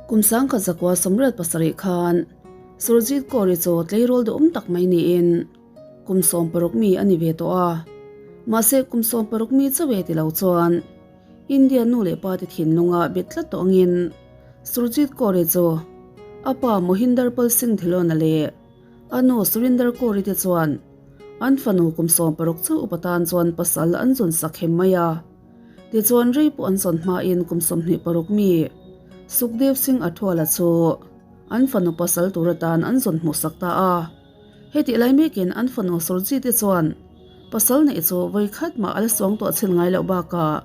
Kum 1987 khan Surjit Kaur-i chu tleirawl duhawm tak mai niin kum 16 mi a ni ve tawh a. Mahse kum 16 mi chauh e ti lo chuan India nu leh pa te thinlunga bet tlat tawh angin Surjit Kaur-i chu a pa Mohinder Pal Singh Dhillon-a leh a nu Surinder Kaur-i te chuan an fanu kum 16 chauh upa tan chuan pasal an zun sak hem mai a. Tichuan rei pawh an zawn hmain kum 26 mi Sukhdev Singh Athwala chu an fanu pasal tur atan an zawn hmuhsak ta a. Hetih lai mekin an fanu Surjit te chuan pasal neih chu vawi khat mah a la suang tawh chhin ngai loh bakah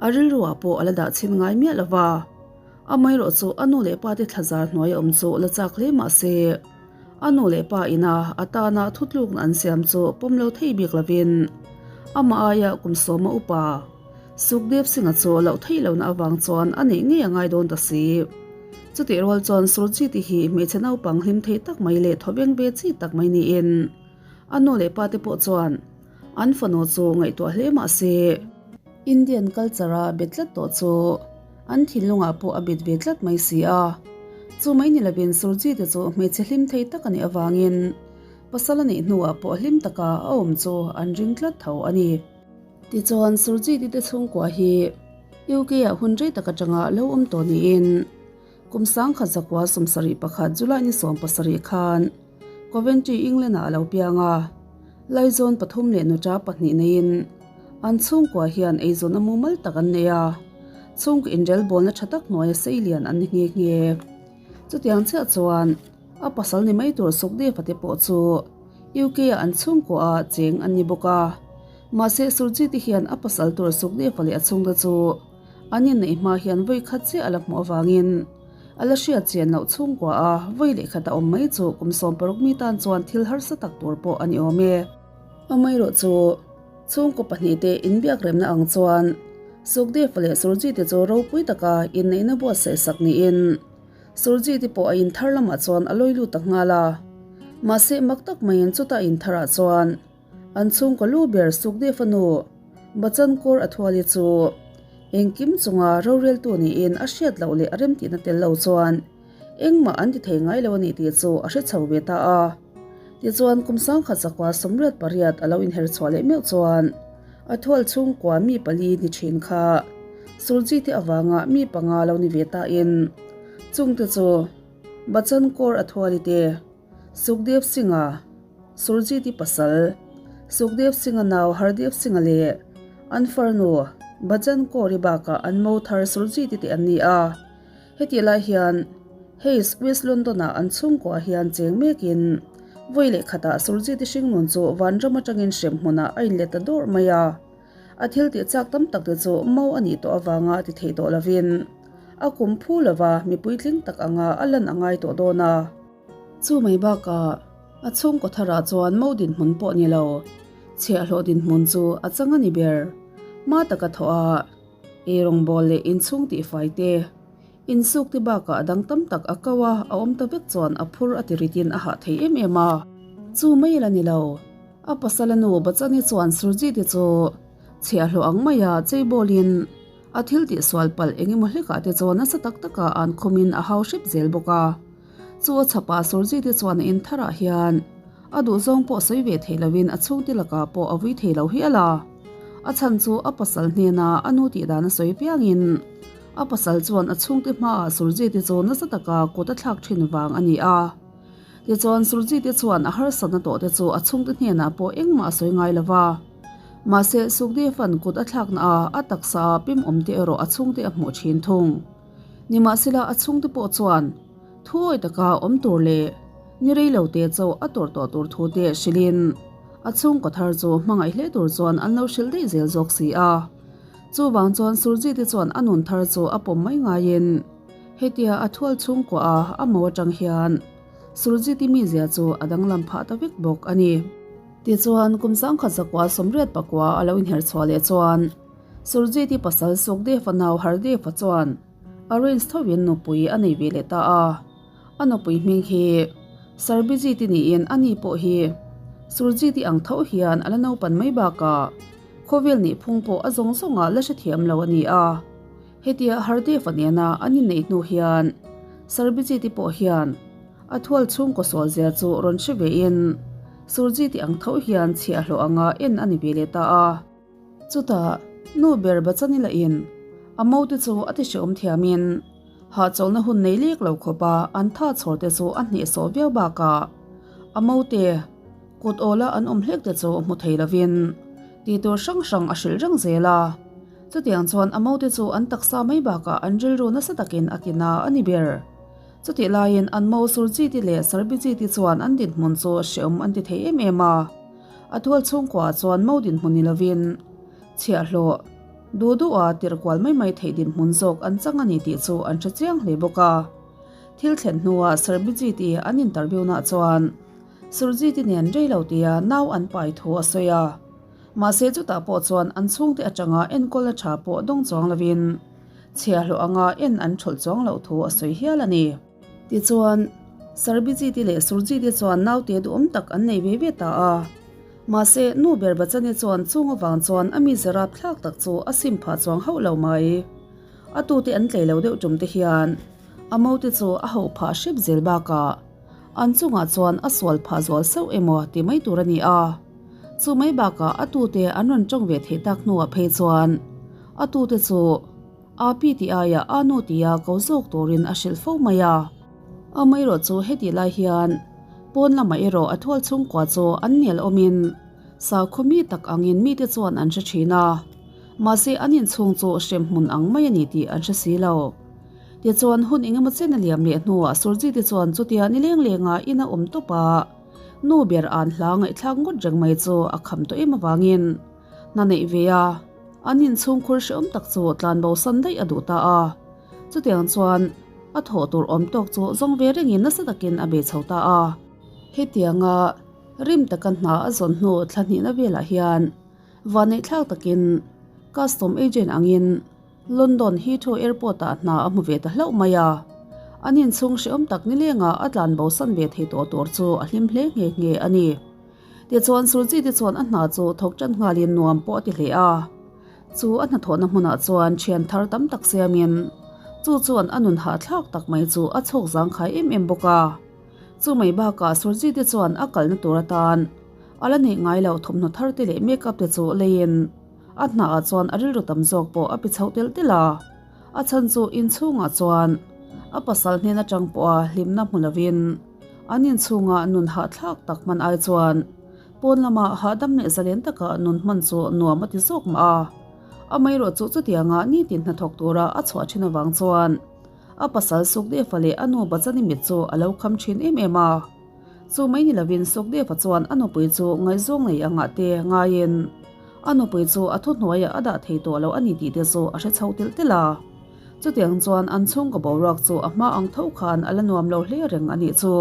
a rilruah pawh a la dah chhin ngai miah lo va. Amaherawh chu a nu leh pa te thlazar hnuai a awm chu la chak hle mah se a nu leh pa ina a tana thutlukna an siam chu pawm lo thei bik lovin amah aia kum sawma upa Sukhdev Singh-a chu loh theih lohna avang chuan a neih ngei a ngai dawn ta si. Chutih rual chuan Surjit-i hi hmeichhe naupang hlim thei tak mai leh thawveng ve chi tak mai niin a nu leh pa te pawh chuan an fanu chu ngaihtuah hle mah se Indian culture-a bet tlat tawh chu an thinlungah pawh a bet ve tlat mai si a. Chu mai ni lovin Surjit-i chu hmeichhe hlim thei tak a nih avangin pasal a neih hnuah pawh hlim taka a awm chu an ring tlat tho a ni. Tichuan, Surjit-i te chhungkua hi UK-ah hun rei tak atanga lo awm tawh niin kum 1971 July ni 17 khan Coventry, England-ah a lo piang a. Laizawn pathum leh nuṭa pahnih neiin an chhungkua hian eizawn a mumal tak an nei a, chhungkaw inrelbawlna ṭha tak hnuaia seilian an ni nghe nghe. Chutiang chiah chuan a pasal ni mai tur Sukhdev-a te pawh chu UK-ah an chhungkua a cheng an ni bawk a. Mahse, Surjit-i hian a pasal tur Sukhdev-a leh a chhungte chu an inneih hma hian vawi khat chiah a la hmuh avangin a la hriat chian loh chhungkua a vawi leh khat a awm mai chu kum 16 mi tan chuan thil harsa tak tur pawh a ni awm e. Amaherawh chu chhungkaw pahnihte inbiak remna ang chuan Sukhdev-a leh Surjit-i chu ropui taka inneihna buatsaih sak niin Surjit-i pawh a inthar lamah chuan a lawi lut ta nghal a. Mahse, mak tak maiin chuta intharah chuan an chhungkaw lu ber Sukhdev-a nu Bachchan Kaur Athwali chu engkim chunga roreltu niin a hriat loh leh a remtihna tel lo chuan engmah an ti thei ngai lo a ni tih chu a hre chho ve ta a. Tichuan, kum 1988 a lo inher chhuah leh meuh chuan Athwal chhungkua mi pali ni thin kha Surjit-i avanga mi panga lo ni ve tain chungte chu Bachchan Kaur Athwali te, Sukhdev Singh-a, Surjit-i pasal, Sukhdev Singh-a nau Hardev Singh-a leh an farnu Bachchan Kaur-i bakah an mo thar Surjit-i te an ni a. Hetih lai hian Hayes, West London-ah an chhungkuah hian cheng mekin vawi leh khatah Surjit-i hringnun chu vanram atangin hrem hmunah a inlet ta dawrh mai a. A thil tih chak tam tak te chu mo a nih tawh avanga ti thei tawh lovin a kum phu lova mipui tling tak anga a lan a ngai tawh dawn a. Chu mai bakah a chhungkaw tharah chuan mo dinhmun pawh ni lo, chhiahhlawh dinhmun chu a chang a ni ber. Hma taka thawh a, eirawngbawl leh inchhung tihfai te, insuk te bakah a dang tam tak a ko a, a awm ta vek chuan a phur a ti ritin a hah thei em em a. Chu mai la ni lo, a pasal a nu Bachani chuan Surjit-i chu chhiahhlawh ang maia cheibawlin a thil tihsual palh eng emaw hlekah te chuan nasa tak taka an khawmin a hau hrep zel bawk a. Chu a chhapah Surjit-i chuan a intharah hian a duhzawng pawh sawi ve thei loin a chhungte lakah pawh a vui thei lo hial a. A chhan chu a pasal hnena a nu tih dan a sawi piangin a pasal chuan a chhungte hmaah Surjit-i chu nasa taka kut a thlak thin vang a ni a. Tichuan Surjit-i chuan a harsatna tawh te chu a chhungte hnenah pawh engmah a sawi ngai lo va. Mahse Sukhdev-a'n kut a thlakna a a taksa a pim awm te erawh a chhungte a hmuh thin thung. Nimahsela a chhungte pawh chuan thuawi taka awm tur leh ni rei lo te chauh a tawrh tawh tur thu te hrilhin a chhungkaw thar chu hmangaih hle tur chuan an lo hrilh daih zel zawk si a. Chuvang chuan Surjit-i chuan a nun thar chu a pawm mai ngaiin hetia a thual chhungkua a a mo atang hian Surjit-i mizia chu a danglam phah ta vek bawk a ni. Tichuan kum 1989 a lo inher chhuah leh chuan Surjit-i pasal Sukhdev-a nau Hardev-a chuan arrange thovin nupui a nei ve leh ta a. A nupui hming hi Sarbijit-i niin a ni pawh hi Surjit-i ang tho hian a la naupan mai bakah khawvel nih phung pawh a zawng zawngah la hrethiam lo a ni a. Hetia Hardev-a nena an inneih hnu hian Sarbijit-i pawh hian a thual chhungkaw sual zia chu rawn hre vein Surjit-i ang tho hian chhiahhlawh anga en a ni ve leh ta a. Chutah nu ber Bachani lahin a mote chu a ti hrehawm thiamin hahchawlhna hun nei lek lo khawpa an tha chhawr te chu a hnehsawh viau bakah a mote kut awla an awm hlek te chu hmu thei lovin tih tur hrang hrang a hrilh reng zel a. Chutiang chuan a mote chu an taksa mai bakah an rilru nasa takin a tina a ni ber. Chutih laiin an mo Surjit-i leh Sarbijit-i chuan an dinhmun chu hrehawm an ti thei em em a. A tual chhungkuaah chuan mo dinhmun ni lovin chhiahhlawh duh duha tirh kual mai mai theih dinhmun zawk an chang a ni tih chu an hre chiang hle bawk a. Thil thlen hnuah Sarbijit-i an interview-naah chuan Surjit-i nen rei lo tia nau an pai thu a sawi a. Mahse chutah pawh chuan an chhungte atanga enkawlna tha pawh dawng chuang lovin chhiahhlawh anga en an thawlh chuang loh thu a sawi hial a ni. Tichuan, Sarbijit-i leh Surjit-i chuan naute duhawm tak an nei ve ve ta a. Mahse, nu ber Bachani chuan chung avang chuan a mize rapthlak tak chu a sim phah chuang hauh lo mai. A tute an tlei lo deuh tum te hian a mote chu a hauh phah hrep zel bakah an chungah chuan a sual phah zual sauh emaw ti mai tur a ni a. Chu mai bakah a tute an rawn tawng ve theih tak hnuah phei chuan a tute chu a pi tih aiah a nu tia ko zawk turin a hrilh fo mai a. Amaherawh chu hetih lai hian pawn lamah erawh a thual chhungkua chu an nel awmin sakhaw mi tak angin mite chuan an hre thin a, mahse an inchhung chu hremhmun ang mai a ni tih an hre si lo. Tichuan hun engemaw chen a liam leh hnuah Surjit-i chuan chutia ni leng lenga in a awm tawp a, Nu ber an hla ngaihthlak ngawt reng mai chu a kham tawh em avangin hna neih ve a, an inchhungkhur hrehawm tak chu tlanbo san daih a duh ta a. Chutiang chuan a thawh tur awm tawk chu zawng ve rengin nasa takin a bei chho ta a. Hetianga rim taka hna a zawn hnu thla hnihna velah hian vanneihthlak takin custom agent angin London Heathrow Airport-ah hna a hmu ve ta hlauh mai a, an inchhung hrehawm tak nilengah a tlan bosan ve thei tawh tur chu a hlim hle nghe nghe a ni. Tichuan Surjit-i chuan a hna chu thawk tan nghalin nuam pawh a ti hle a. Chu a hnathawhna hmunah chuan thian thar tam tak siamin chu chuan a nun hahthlak tak mai chu a chhawk zangkhai em em bawk a. Chu mai bakah Surjit-i chuan a kalna tur atan a la neih ngai loh thawmhnaw thar te leh makeup te chu leiin A hnaah chuan a rilru tam zawk pawh a pi chhoh telh telh a, a chhan chu inchhungah chuan a pasal hnen atang pawha hlimna hmu lovin an inchhunga nun hahthlak tak hman ai chuan pawn lama hahdam leh zalen taka nun hman chu nuam a ti zawk mah a. Amaherawh chu chutianga nitin hnathawk tura a chhuah thin avang chuan a pasal Sukdefa leh a nu Bachani mit chu a lo kham thin em em a. Chu mai ni lovin Sukdeva chuan a nupui chu ngaihzawng nei angah te ngaiin a nupui chu a thuhnuaiah a dah thei tawh lo a ni tih te chu a hre chho telh telh a. Chutiang chuan an chhungkaw boruak chu a hma ang tho khan a la nuam lo hle reng a nih chu.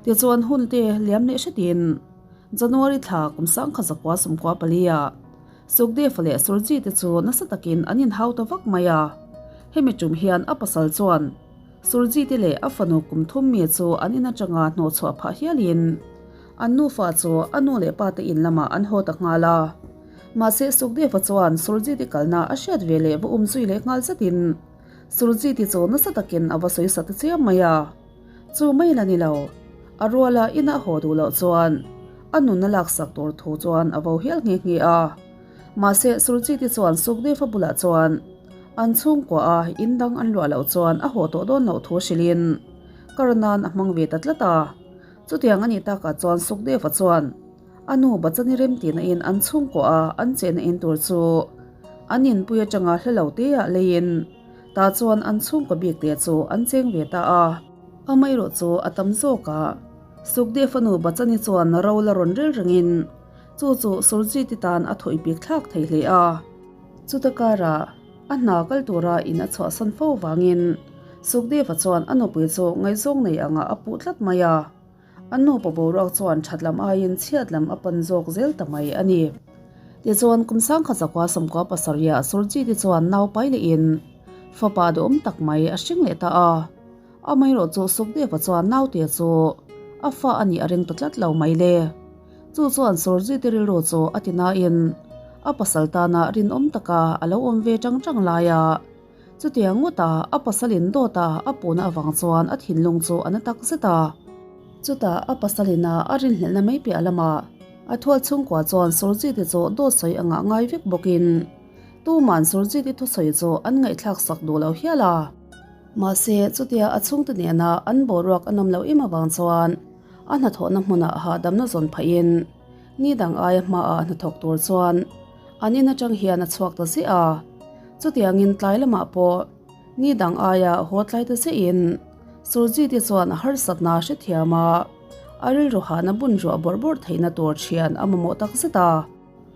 Tichuan hun te liam leh hretin January thla kum sangkha zakua sumkua palia Sukdeva leh Surji te chu nasa takin an inhau ta vak mai a. Hemi tum hian a pasal chuan Surjit-i leh a fanu kum thum mi chu an in atanga hnawhchhuah phah hialin an nufa chu a nu leh pa te in lamah an haw ta nghal a. Mahse Sukdeva chuan Surjit-i kalna a hriat ve leh va um zui leh nghal zatin Surjit-i chu nasa takin a va sawi sa ta chiam mai a. Chu mai la ni lo, a ruala ina haw duh loh chuan a nunna laksak tur thu chuan a vo hial nghe nghe a. Mahse Surjit-i chuan Sukdeva bulah chuan An chhungkua a in dang an luah loh chuan a haw tawh dawn loh thu hrilhin kar nan a hmang ve ta tlat a. Chutiang a nih takah chuan Sukdeva chuan a nu Bachani remtihna in an chhungkua a an chenna in tur chu an inpui atanga hla lo te ah leiin tah chuan an chhungkaw bik te chu an cheng ve ta a. Amaherawh chu a tam zawk a, Sukdeva nu Bachani chuan ro la rawn rel rengin chu chu Surjit-i tan a thawih bik thlak thei hle a. Chuta karah a hna kal tura in a chhuahsan fo vangin Sukdeva chuan a nupui chu ngaihzawng nei angah a puh tlat mai a, a nupa boruak chuan that lam aiin chhiat lam a pan zawk zel ta mai a ni. Tichuan kum sangkhat zakua sawmkua pasarihah Surjit-i chuan nau pai lehin fapa duhawm tak mai a hring leh ta a, amaherawh chu Sukdeva chuan naute chu a fa a nih a ring ta tlat lo mai le. Chu chuan Surjit-i rilru chu a ti nain a pasal tana rinawm taka a lo awm ve tang tang lai a. Chutiang ngawta a pasalin dawta a puhna avang chuan a thinlung chu a na tak zet a. Chutah a pasalina a rinhlelhna mai piah lamah a thual chhungkua chuan Surjit-i chu dawt sawi a ngah ngai vek bawkin tuma'n Surjit-i thusawi chu an ngaihthlak sak duh lo hial a. Mahse, chutia a chhungte nena an boruak a nawm loh em avang chuan a hnathawhna hmunah hahdamna zawn phahin ni dang aia hmaah hnathawk tur chuan an in atang hian a chhuak ta ziah a. Chutiangin tlai lamah pawh ni dang aia haw tlai ta ziahin Surjit-i chuan a harsatna a hrethiam a, a rilru hahna bun ruah bawrh bawrh theihna tur thian a mamawh tak zet a.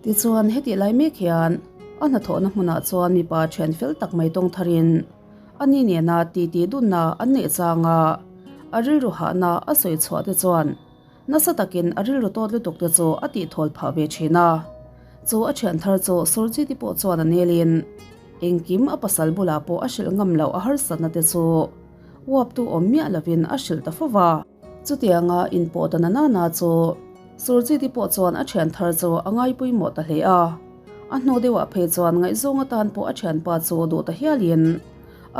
Tichuan, hetih lai mek hian a hnathawhna hmunah chuan mipa thian fel tak mai tawng tharin ani nena titi dunna an neih changa a rilru hahna a sawi chhuah te chuan nasa takin a rilru tawt lutuk te chu a tihthawl phah ve thin a. Chu a thian thar chu Surjit-i pawh chuan a nelin engkim a pasal bulah pawh a hrilh ngam loh a harsatna te chu uaptu awm miah lovin a hrilh ta fo va. Chutianga inpawh ta na nana chu Surjit-i pawh chuan a thian thar chu a ngaipawimawh ta hle a. A hnu deuhah phei chuan ngaihzawng atan pawh a thianpa chu duh ta hialin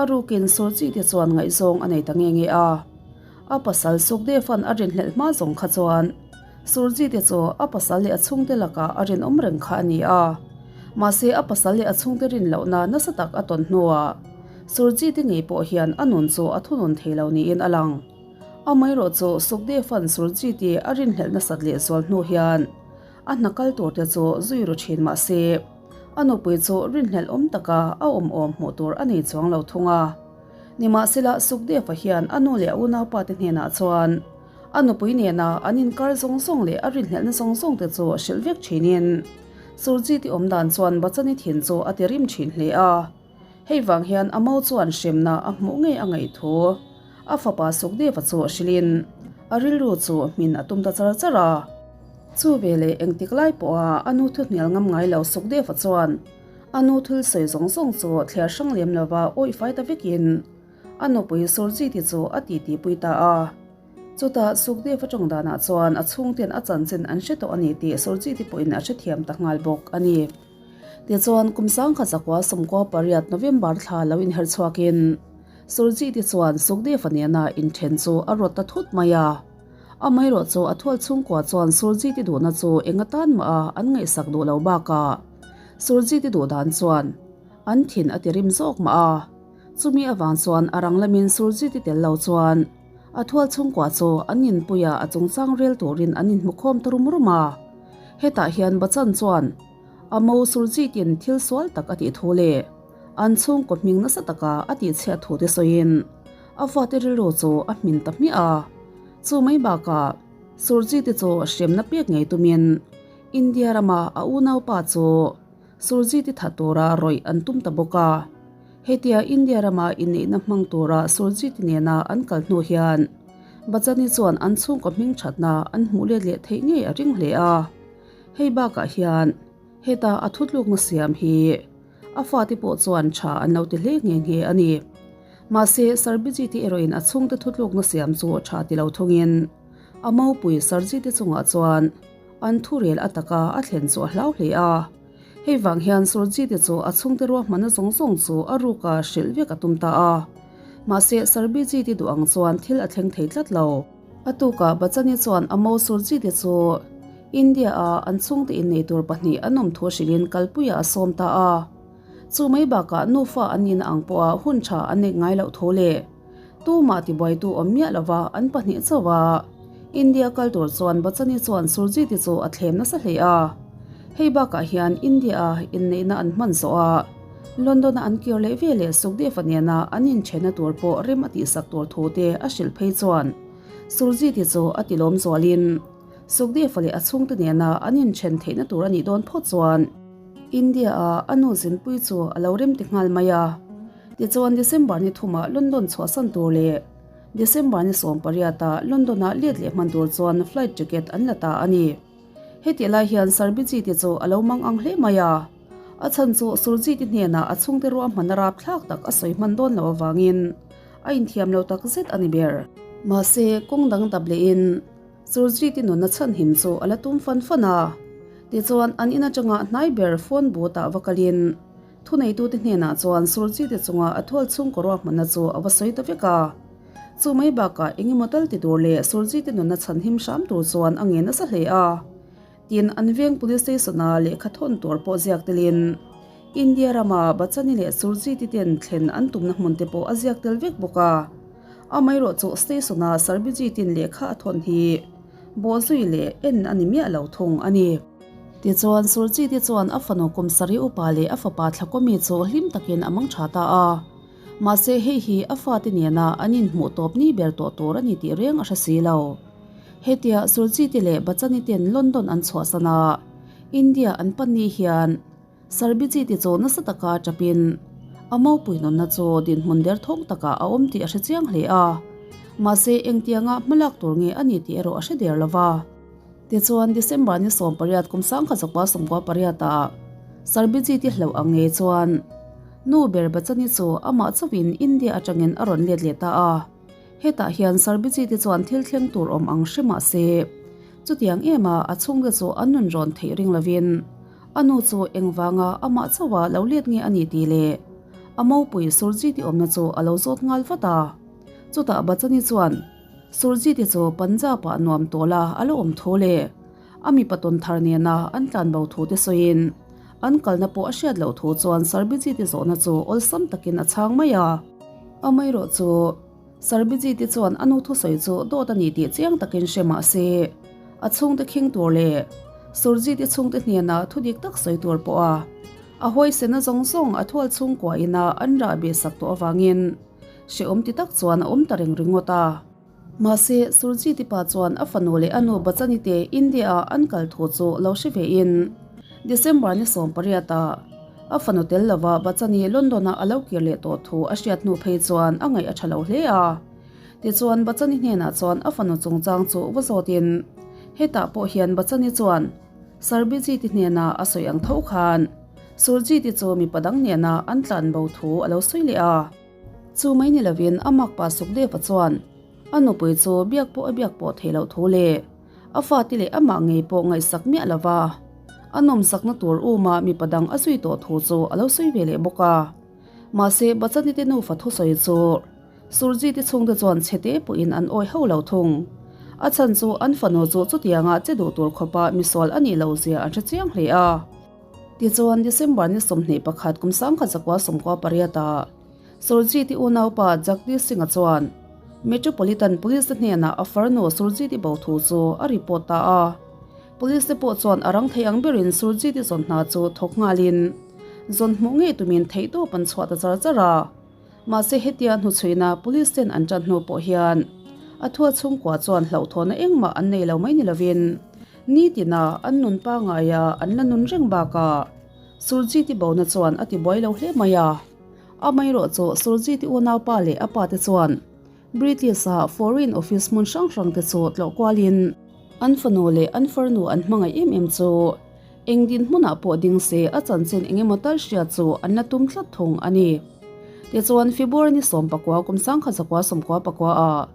a rukin Surjit-i chuan ngaihzawng a nei ta nge nge a. A pasal Sukdev-a'n a rinhlelh hma zawng kha chuan Surjit-i chu a pasal leh a chhungte lakah a rinawm reng kha a ni a. Mahse a pasal leh a chhungte rin lohna nasa tak a tawn hnuah Surjit-i ngei pawh hian a nun chu a thunun thei lo niin a lang. Amaherawh chu Sukdev-a'n Surjit-i a rinhlelh nasat lehzual hnu hian a hna kal tur te chu zui ru thin mah se, a nupui chu rinhlelh awm taka a awm awm hmuh tur a nei chuang lo thung a. Nimahsela, Sukdev-a hian a nu leh a unaupa te hnenah chuan a nupui nena an inkar zawng zawng leh a rinhlelhna zawng zawng te chu hrilh vek thinin Surjit-i awm dan chuan Bachani thin chu a ti rim thin hle a. Hei vang hian a mo chuan hremna a hmuh ngei a ngaih thu a fapa Sukdeva chu hrilhin a rilru chu hmin a tum ta char char a. Chu veleh engtik lai pawha a nu thu hnial ngam ngai lo Sukdeva chuan a nu thil sawi zawng zawng chu thliar hrang lem lova awih fai ta vekin a nupui Surjit-i chu a titipui ta a. Chutah Sukdeva tawng danah chuan a chhungten a chanchin an hre tawh a ni tih Surjit-i pawhin a hrethiam ta nghal bawk a ni. Tichuan, kum 1918 November thla lo inher chhuakin Surjit-i chuan Sukdev-a nena inthen chu a rawt ta thut mai a. Amaherawh chu a thual chhungkua chuan Surjit-i duhna chu eng atan mah a an ngaihsak duh lo bakah Surjit-i duh dan chuan an thin a ti rim zawk mah a. Chumi avang chuan a rang lamin Surjit-i tel lo chuan a thual chhungkua chu an inpuia a chungchang rel turin an inhmukhawm ta rum rum a. Hetah hian Bachchan chuan A mo Surjit-in thil sual tak a tih thu leh an chhungkaw hming nasa taka a tihchhiat thu te sawiin a fate rilru chu a hmin ta hmiah a. Chu mai bakah Surjit-i chu hremna pek ngei tumin India rama a unaupa chu Surjit-i tha tura rawih an tum ta bawk a. Hetia India rama inneihna hmang tura Surjit-i nena an kal hnu hian Bachchan-i chuan an chhungkaw hming thatna an hmuh let leh theih ngei a ring hle a. Hei bakah hian heta a thutlukna siam hi a fate pawh chuan tha an lo ti hle nghe nghe a ni. Mahse, Sarbijit-i erawhin a chhungte thutlukna siam chu tha ti lo thungin a mopui Sarjit-i chungah chuan an thurel a taka a thlen chu a hlau hle a. Hei vang hian Surjit-i chu a chhungte ruahmanna zawng zawng chu a ruka hrilh vek a tum ta a. Mahse, Sarbijit-i duh ang chuan thil a thleng thei tlat lo. A tukah Bachani chuan a mo Surjit-i chu India-a an chhungte innei tur pahnih an awm thu hrilhin kalpuiah a sawm ta a. Chu mai bakah nufa an nihna ang pawha hun tha an neih ngai loh thu leh tumah tibuaitu awm miah lova an pahnih chauh a. India kal tur chuan Bachani chuan Surjit-i chu a thlem nasa hle a. Hei bakah hian India-a inneihna an hman zawh a, London-a an kir leh ve leh Sukdev-a nena an inchhenna tur pawh rem a tihsak tur thu te a hrilh phei chuan Surjit-i chu a tilawm zualin Sukdev-a leh a chhungte nena an inchhen theihna tur a nih dawn phawt chuan India-a a nu zinpui chu a lo rem ti nghal mai a. Tichuan December ni thumah London chhuahsan tur leh December ni 18-ah London-ah let leh hman tur chuan flight ticket an la ta a ni. Hetih lai hian Sarbijit-i chu a lo mang ang hle mai a. A chhan chu Surjit-i hnenah a chhungte ruahman a rapthlak tak a sawi hman dawn loh avangin a inthiam lo tak zet a ni ber. Mahse, kawng dang dap lehin Surjit-i nunna chhanhim chu a la tum fan fan a. Tichuan, an in atanga hnai ber phone booth-ah va kalin. Thuneitute hnenah chuan Surjit-i chunga a thual chhungkaw ruahmanna chu a va sawi ta vek a. Chu mai bakah eng emaw tal ti tur leh Surjit-i nunna chhan him hram tur chuan a ngen nasa hle a. Tin, an veng Police Station-a lehkha thawn tur pawh ziak telin India rama Bachchan-i leh Surjit-i ten thlen an tumna hmun te pawh a ziak tel vek bawk a. Amaherawhchu Station-a Sarbijit-in lehkha a thawn hi bawhzui leh en a ni miah lo thung a ni. Tichuan, Surjit-i chuan a fanu kum sarih upa leh a fapa Thlakawmi chu hlim takin a mang tha ta a. Mahse, hei hi a fate nena an inhmuh tawp ni ber tawh tur a ni tih reng a hre si lo. Hetia Surjit-i leh Bachchan-i ten London an chhuahsan a, India an pan ni hian Sarbijit-i chu nasa taka tapin a mopui nunna chu dinhmun derthawng takah a awm tih a hre chiang hle a. Mahse, engtianga hmalak tur nge a ni tih erawh a hre der lo va. Tichuan, December ni 18 kum 1998 ah Sarbijit-i hlauh ang ngei chuan nu ber Bachchan-i chu amah chauhin India atangin a rawn let leh ta a. Hetah hian Sarbijit-i chuan thil thleng tur awm ang hre mah se, chutiang ema a chhungte chu an nun rawn theih ring lovin a nu chu engvanga amah chauha lo let nge a ni tih leh a mopui Surjit-i awmna chu a lo zawt nghal vat a. Chutah Bachchan-i chuan Surjit-i chu Punjab-ah nuam tawla a la awm thu leh a mipa tawn thar nena an tlan bo thu te sawiin an kalna pawh a hriat loh thu chuan Sarbijit-i zawhna chu awlsam takin a chhang mai a. Amaherawh chu Sarbijit-i chuan a nu thusawi chu dawt a ni tih chiang takin hre mah se, a chhungte khing tur leh Surjit-i chhungte hnena thu dik tak sawi tur pawha a huaisena zawng zawng a thual chhungkua ina an rah beh sak tawh avangin Hrehawm ti tak chuan a awm ta reng ringawt a. Mahse, Surjit-i pa chuan a fanu leh a nu Bachchan-i te India-ah an kal thu chu lo hre ve in, December ni 18 ah a fanu tel lova Bachchan-i London-ah a lo kir leh tawh thu a hriat hnu phei chuan a ngaih a tha lo hle a. Tichuan, Bachchan-i hnenah chuan a fanu chungchang chu va zawtin, hetah pawh hian Bachchan-i chuan Sarbijit-i hnenah a sawi ang tho khan Surjit-i chu mipa dang nena an tlan bo thu a lo sawi leh a. Chu mai ni lovin a makpa Sukdeva chuan a nupui chu biak pawh a biak pawh theih loh thu leh a fate leh amah ngei pawh ngaihsak miah lova a nawmsakna tur uma mipa dang a zui tawh thu chu a lo sawi ve leh bawk a. Mahse, Bachani te nufa thusawi chu Surjit-i chhungte chuan chhete pawhin an awi ho lo thung. A chhan chu an fanu chu chutianga che duh tur khawpa misual a nih loh zia an hre chiang hle a. Tichuan, December ni 21 kum 1998 ah Surjit-i unaupa Jagdish Singh-a chuan Metropolitan Police te hnenah a farnu Surjit-i bo thu chu a report ta a. Police te pawh chuan a rang thei ang berin Surjit-i zawn hna chu thawk nghalin zawn hmuh ngei tumin theihtawp an chhuah ta char char a. Mahse hetia hnuchhuina Police ten an tan hnu pawh hian a thua chhungkua chuan hlauhthawhna engmah an nei lo mai ni lovin nitina an nun pangaia an la nun reng bakah Surjit-i bona chuan a tibuai lo hle mai a. Amaherawh chu Surjit-i unaupa leh a pa te chuan British-a Foreign Office hmun hrang hrang te chu tlawh kualin an fanu leh an farnu an hmangaih em em chu Eng dinhmunah pawh ding se a chanchin eng emaw tal hria chu an la tum tlat thung a ni. Tichuan, February ni 19 kum 1994 ah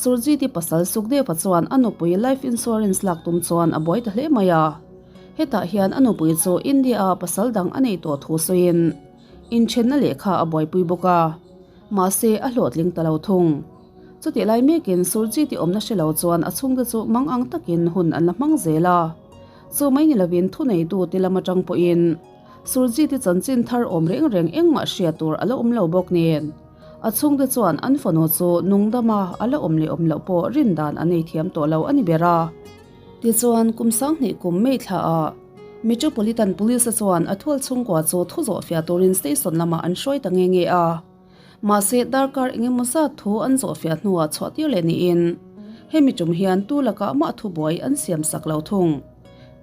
Surjit-i pasal Sukdev-a chuan a nupui life insurance lak tum chuan a buai ta hle mai a. Hetah hian a nupui chu India-a pasal dang a nei tawh thu sawiin inthenna lehkha a buaipui bawk a, mahse a hlawhtling ta lo thung. Chutih lai mekin Surjit-i awmna hre lo chuan a chhungte chu mangang takin hun an la hmang zel a. Chu mai ni lovin thuneitu ti lam atang pawhin Surjit-i chanchin thar awm reng reng engmah hria tur a la awm lo bawk nen a chhungte chuan an fanu chu nungdama a la awm leh awm loh pawh rin dan an nei thiam tawh lo a ni ber a. Tichuan kum 2000 kum May thlaah Metropolitan Police-a chuan a thual chhungkua chu thu zawhfiah turin station lamah an hruai ta nge nge a. Mahse, darkar eng emaw zat thu an zawhfiah hnuah chhuah tir leh niin hemi tum hian tu lakah mah thubuai an siam sak lo thung.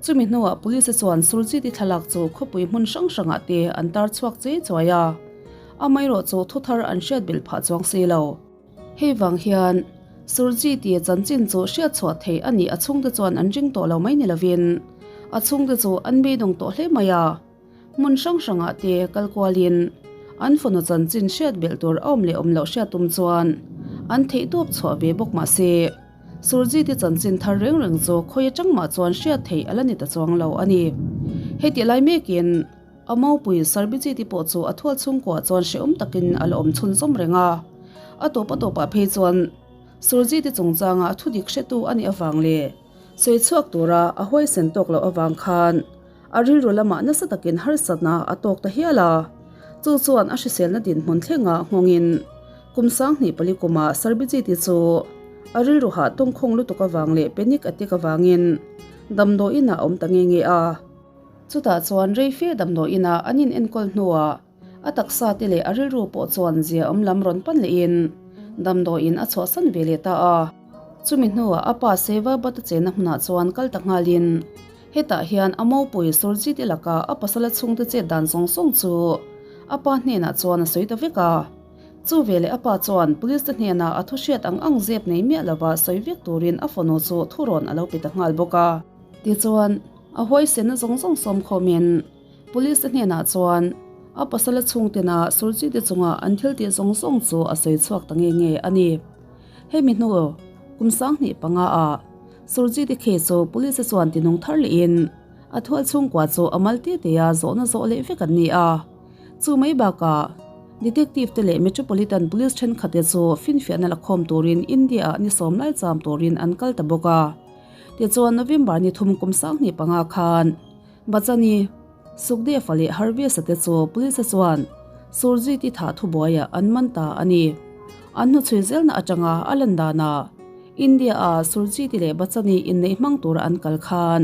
Chumi hnuah Police chuan Surjit-i thlalak chu khawpui hmun hrang hrangah te an tar chhuak chei chuai a, amaherawh chu thuthar an hriat belh phah chuang si lo. Hei vang hian Surjit-i chanchin chu hriat chhuah theih a nih a chhungte chuan an ring tawh lo mai ni lovin a chhungte chu an beidawng tawh hle mai a. Hmun hrang hrangah te kal kualin an fanu chanchin hriat belh tur a awm leh awm loh hriat tum chuan an theihtawp chhuah ve bawk mah se, Surjit-i chanchin thar reng reng chu khawi atang mah chuan hriat theih a la ni ta chuang lo a ni. Heti lai mekin. A mopui Sarbijit-i pawh chu a thual chhungkua chuan hrehawm takin a la awm chhunzawm reng a. A tawp a tawpah phei chuan Surjit-i chungchanga thu dik hretu a nih avang leh sawi chhuak tura a huaisen tawk loh avang khan a rilru lamah nasa takin harsatna a tawk ta hial a. Chu chuan a hriselna dinhmun thlenga nghawngin kum 2004 kumah Sarbijit-i chu a rilru hah tawngkhawng lutuk avang leh panic attack avangin damdawiinah a awm ta nge nge a. Chutah chuan rei fe damdawiinah an inenkawl hnuah a taksa te leh a rilru pawh chuan zia awm lam rawn pan lehin damdawiin a chhuahsan ve leh ta a. Chumi hnuah a pa Seva Bhatt-a chenna hmunah chuan kal ta nghalin hetah hian a mopui Surjit-i laka a pasala chhungte chet dan zawng zawng chu a pa hnenah chuan a sawi ta vek a. Chu veleh a pa chuan police te hnenah a thu hriat ang ang zep nei miah lova sawi vek turin a fanu chu thurawn a lo pe ta nghal bawk a. Tichuan, a huaisenna zawng zawng sawm khawmin police te hnenah chuan a pasala chhungtena Surjit te chunga an thil tih zawng zawng chu a sawi chhuak ta nge nge a ni. Hemi hnu kum 2005 ah Surjit te case chu police te chuan tinung thar lehin a thual chhungkua chu a mal te te a zawhna zawh leh vek an ni a. Chu mai bakah Detective te leh Metropolitan Police thenkhat te chu finfiahna la khawm turin India ah ni sawm lai cham turin an kal ta bawk a. Tichuan November ni thum kum 2005 khan Bachani, Sukdev-a leh Harvesh-a te chu Police-a chuan Surjit-i thah thubuaiah an man ta a ni. An hnuchhui zelna atanga a lan danah India-a Surjit-i leh Bachani inneih hmang tura an kal khan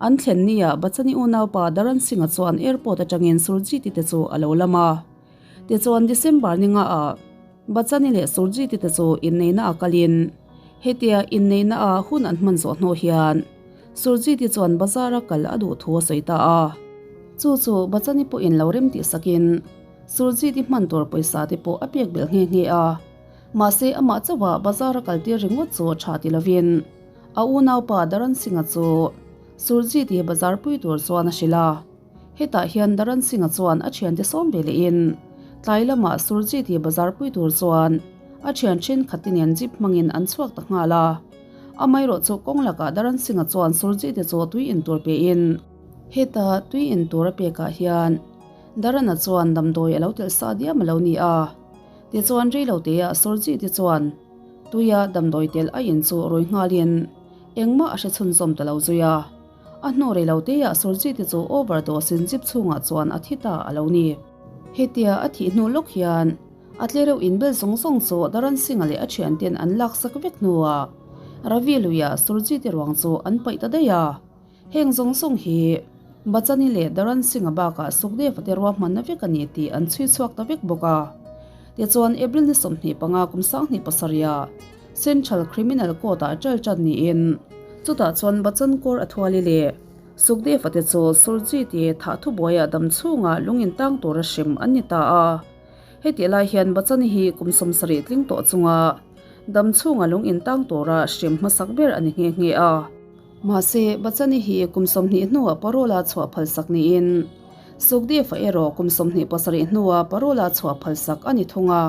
an thlen nia Bachani unaupa Dharan Singh-a chuan airport atangin Surjit-i te chu a lo lam a. Tichuan December ni ngaah Bachani leh Surjit-i te chu inneihna a kalin hetia inneihna a hun an hman zawh hnu hian Surjit-i chuan bazar-a kal a duh thu a sawi ta a. Chu chu Bachani pawhin lo rem tih sakin Surjit-i hman tur pawisa te pawh a pek belh nghe nghe a. Mahse amah chauha bazar-a kal tir ringawt chu tha ti lovin a unaupa Dharan Singh-a chu Surjit-i bazar pui tur chuan a hrilh a. Hetah hian Dharan Singh-a chuan a thiante sawm ve lehin tlai lamah Surjit-i bazar pui tur chuan a thian thenkhatte nen jeep hmangin an chhuak ta nghal a. Amaherawhchu kawng lakah Dharan Singh-a chuan Surjit-i chu tui in tur pein heta tui in tur a pekah hian Dharan-a chuan damdawi a lo telh sa diam a lo ni a. Tichuan reiloteah Surjit-i chuan tuia damdawi telh a in chu rawi nghalin engmah a hre chhunzawm ta lo zui a. A hnu rei lo te ah Surjit-i chu overdose in jeep chhungah chuan a thi ta a lo ni. Hetia a thih hnu lawk hian a tlereuh inbel zawng zawng chu Dharan Singh-a leh a thianten an laksak vek hnuah Ravi luiah Surjit-i ruang chu an paih ta daih a. Heng zawng zawng hi Bachani leh Dharan Singh-a bakah Sukhdev-a te ruahmanna vek a ni tih an chhui chhuak ta vek bawk a. Tichuan April ni 25 kum 2007 ah Central Criminal Court-ah ṭal ṭan niin chutah chuan Bachchan Kaur Athwali leh Sukhdev-a te chu Surjit-i thah thubuaiah dam chhungah lung intang tura hrem an ni ta a. Hetih lai hian Bachchan-i hi kum 70 tling tawh chunga dam chhunga lung intang tura hrem hmasak ber a ni nghe nghe a. Mahse, Bachchan-i hi kum 20 hnuah parole-a chhuah phalsak niin Sukhdev-a erawh kum 27 hnuah parole-a chhuah phalsak a ni thung a.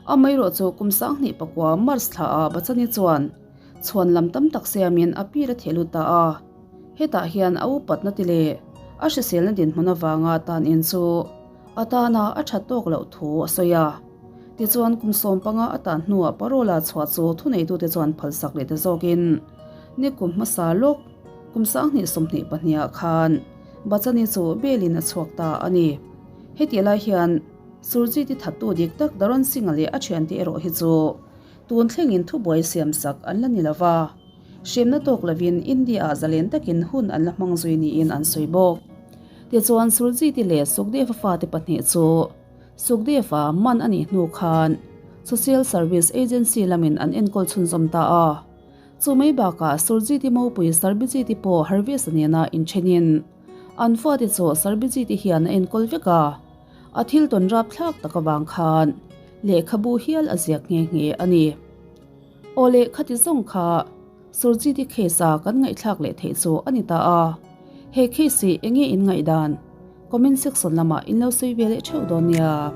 Amaherawh chu kum 2009 March thla ah Bachani chuan chhuan lam tam tak siamin a pir a theh lut ta a. Hetah hian a upatna ti leh a hriselna dinhmun avanga tan in chu a tana a that tawk loh thu a sawi a. Tichuan kum 15 a tan hnuah parole a chhuah chu thuneitute chuan phalsak leh ta zawkin ni kum hmasa lawk kum 2022 ah khan Bachani chu bail in a chhuak ta a ni. Hetih lai hian Surjit-i thattu dik tak Dharan Singh-a leh a thiante erawh hi chu tun thlengin thubuai siamsak an la ni lo va, hremna tawk lovin India-ah zalen takin hun an la hmang zui niin an sawi bawk. Tichuan Surjit-i leh Sukhdev-a fate pahnih chu Sukhdev-a man a nih hnu khan Social Service Agency lamin an enkawl chhunzawm ta a. Chu mai bakah Surjit-i mopui Sarbijit-i pawh Harvesh-a nena inthenin an fate chu Sarbijit-i hian a enkawl vek a. A thil tawn rap thlak tak avang khan lehkhabu hial a ziak nghe nghe a ni. Aw leh khati zawng kha Surjit-i case a kan ngaihthlak leh theih chu a ni ta a. He case hi enge in ngaihdan? Comment section lamah in lo sawi ve leh theuh dawn nia.